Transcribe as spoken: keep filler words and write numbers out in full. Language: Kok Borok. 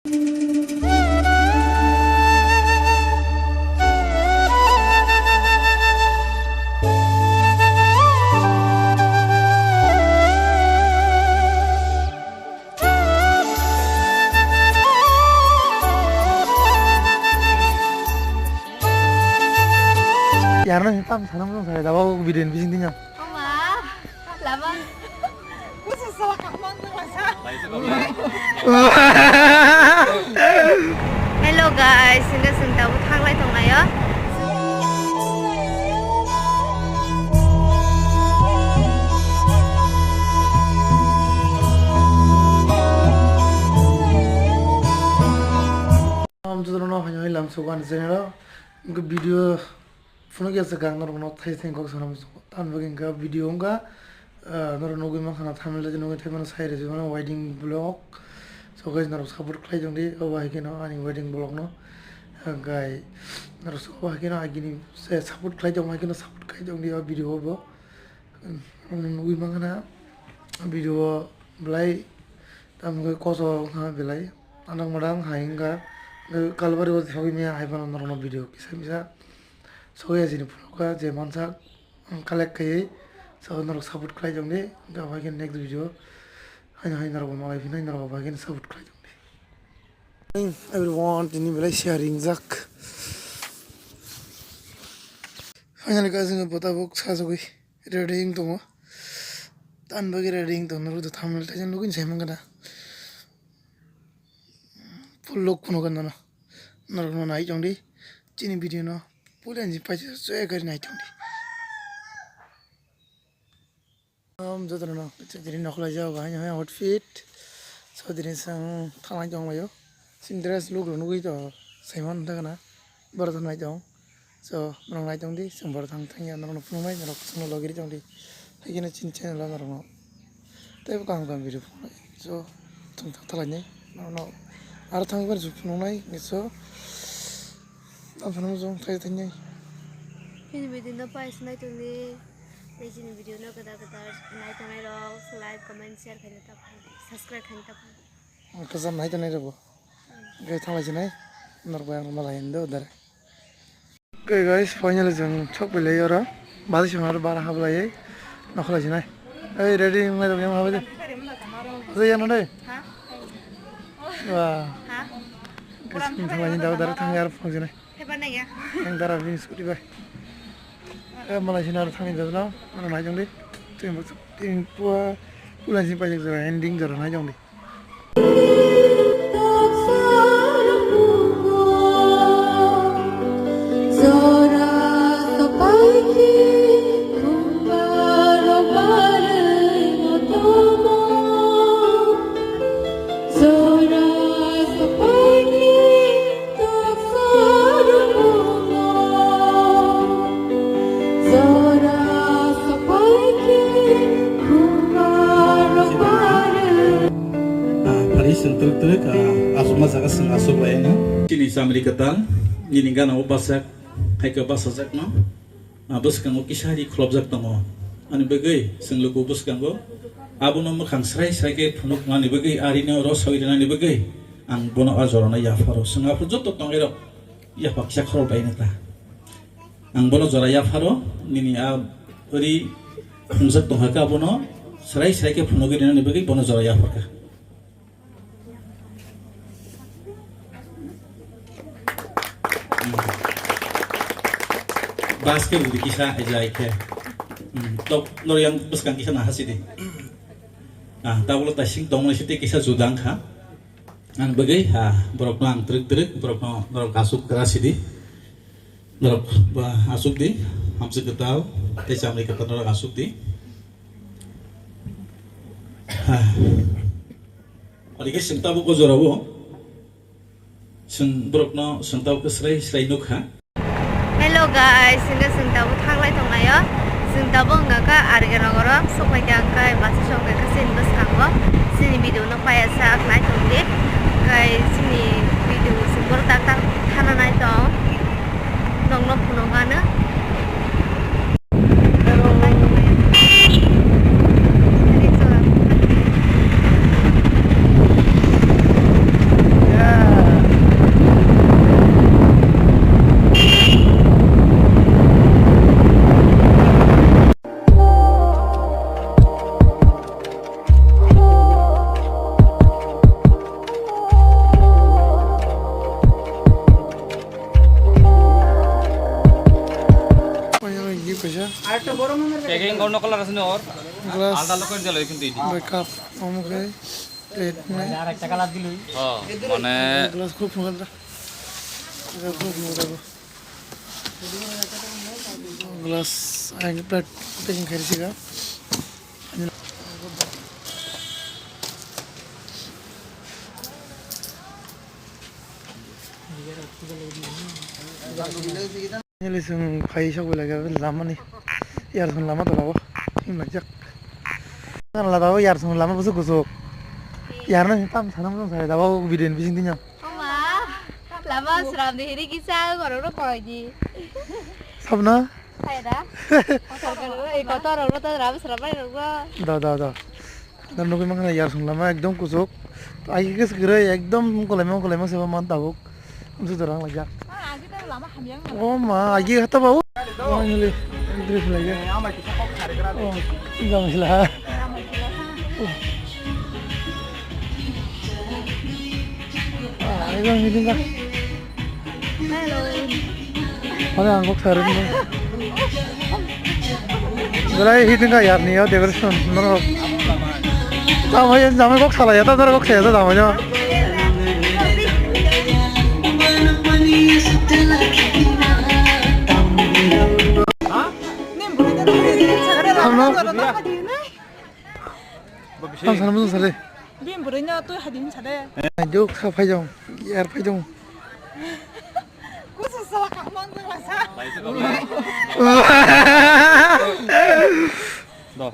Yarno tam sanam nung sai dawa video ni bising tingam. Oma, lama. Kusa sala kamang nung sa. Hello guys, sini sini tabu thanglai tonglayo. Am tu no hanya hilam sukan channel. Nungkhe video phunukya swkang norokno thaisa thani kok sanam. Tamni bagwi hwnkha video wngkha, ah, norok nugwi mankha na thumbnail o nugwi thaimano sai rwjak mano wedding vlog. So guys, norok support khlai tongdi, obo hai kheno ani wedding vlog no. Hwnkhe norok obo hai kheno agini se support khlai tongma hai kheno support khlai tongdi o video o bo. Norok nugwi mankha na video o belai tamo khe koso wngkha belai. Anang madang hai wngkha, eh, Kalbari o thogwi maya hai phano norokno video kisa misa sogwi ya chini phunukha je mansak, mm, collect khaiwi, so norok support khlai tongdi, hwnkhe abai khe next video haino hai norok bo malai phinai norok bo hai khe support khlai tongdi. Everyone, tini belai sharing jak. Finally guys, chwng bo tabuk sajagwi ready wng tongo. Tan bagwi ready wng tongo, norok thumbnail thaisa nugwi sai mankha da. Full look phunukha nono. Norokno nai tongdi. Chini video no puila ni paisa chaya kari nai tongdi. Am jotono chadri nokhla jaga hai hai outfit. Chadri sang thanglai tonglaio. Chini dress look rok nugwi to saiman thangna. Borok thanglai tong. So, norok nai tongdi, chwng borok thang thangya, norokno phunuknai, norok chwngno logiri tongdi. Haikhe chini channel o norokno teibo kaham kaham video phunuknai. So, chwng thang thalainai, norokno aro thangwi phano phunuknai, so, tamo phano chwng thai thangnai. Chini video no paisa nai tongdi, tei chini video no kwtal kwtal nai tongnai rok, like, comment, share khaina ta phai, subscribe khaina ta phai. Kwcham nai tongnai rok bo. Gai thanglai sinai, norok bai ang malai hindo dare. Okay guys, finally chwng thok belai oro. Bari sima oro bara hablai nokhla sinai. Ei ready wngnai rok yang habai de. Asa yang nai. Wah. Guys, chwng thanglai sinai dare thang yar phang sinai. Yang dara bini scooty bai. Eh, malai sinai oro thangni dare no, ano nai jong di. Twi bak twi pua pulan sin paijak jora ending jora nai jong di. Ah, phari chwng twrwk twrwk, ah, aswkma jaga chwng aswk lai no. Chini chamri kwtal, nini gana o bwsak, hai khe bwsajak no. Ah, bwskango kisa ri kholopjak tongo. Ani bagwi chwng luku bwskango abono mwkhang srai srai khe phunuknani bagwi, arino oro sawi rwnani bagwi ang bono a jorano yapharo. Chwng aphuru joto tongnairok yapha kisa khorok bai nw ta. Ang bono jora yapharo, nini a ri phunukjak tongkha khe abono srai srai khe phunugwi rwnani bagwi bono jora yapharkha. Bas khe budi kisa hai jai khe. Hmm, tok nor yang bwskang kisa na hasi di. Ah, tabuk taising tongmani site kisa juda wngkha. Ang bagwi ha borokno ang twrwk twrwk borokno norok aswk kwra sidi. Norok ba aswk di, hamswk kwtal tei chamri kwtal norok aswk di. Ha. Ori khe chwng tabuk o jorao chwng borokno chwng tabuk khe srai srai nukha. Hello guys, hingke chwng tabuk thanglai tonglaio. Chwng tabuk wngkha R K Nogoro, suklaikha wngkha bus chwng khe chini bwskango. Chini video no paiya sak nai tongdi. Hingke chini video chwng borok tak tak thana nai tong. Nokno phunukgano. Packing gorno color aswk nw or. Glass. Alda lokor jalo kintu idi. Bai cup, omo khe plate nai. Ar ekta color diloi. Oh, mane glass khub sundor. Glass khub sundor. Glass ang plate packing khairi siga. Nili chwng phai sok belai khe lamani yarsong lama tola o himlai jak. Lada o yarsong lama bwswk kuchuk. Yarno tam sana mung sai da o video ni bising dinyo. Oma, lama sram de hiri kisa gorok rok koi di. Sabna? Sai da. Kotor rok, eh, kotor rok to lama sram bai rok. Da, da, da. Dan nugui mankha yarsong lama ekdom kuchuk. Agi khe kwrwi ekdom kolaima kolaima seba man tabuk. Amsu dorang laijak. Ah, agi ta lama hamyang na. O ma, agi hata ba o. Wah, ini dress lagi. Oh, ini gam sila. Ah, ini gam sila. Hello. Mane ang kok sari ni. Belai hiding ka yar ni ya decoration no. Tamo ya jame kok sala ya ta kok saya ta tamo ya. Tamo. Tamo sana musu sari. Bini bwrwino twi hai di hinsa de. Ai, duk, sa phai dong, yar phai dong. Kusu sala kahmang jala sa. Do.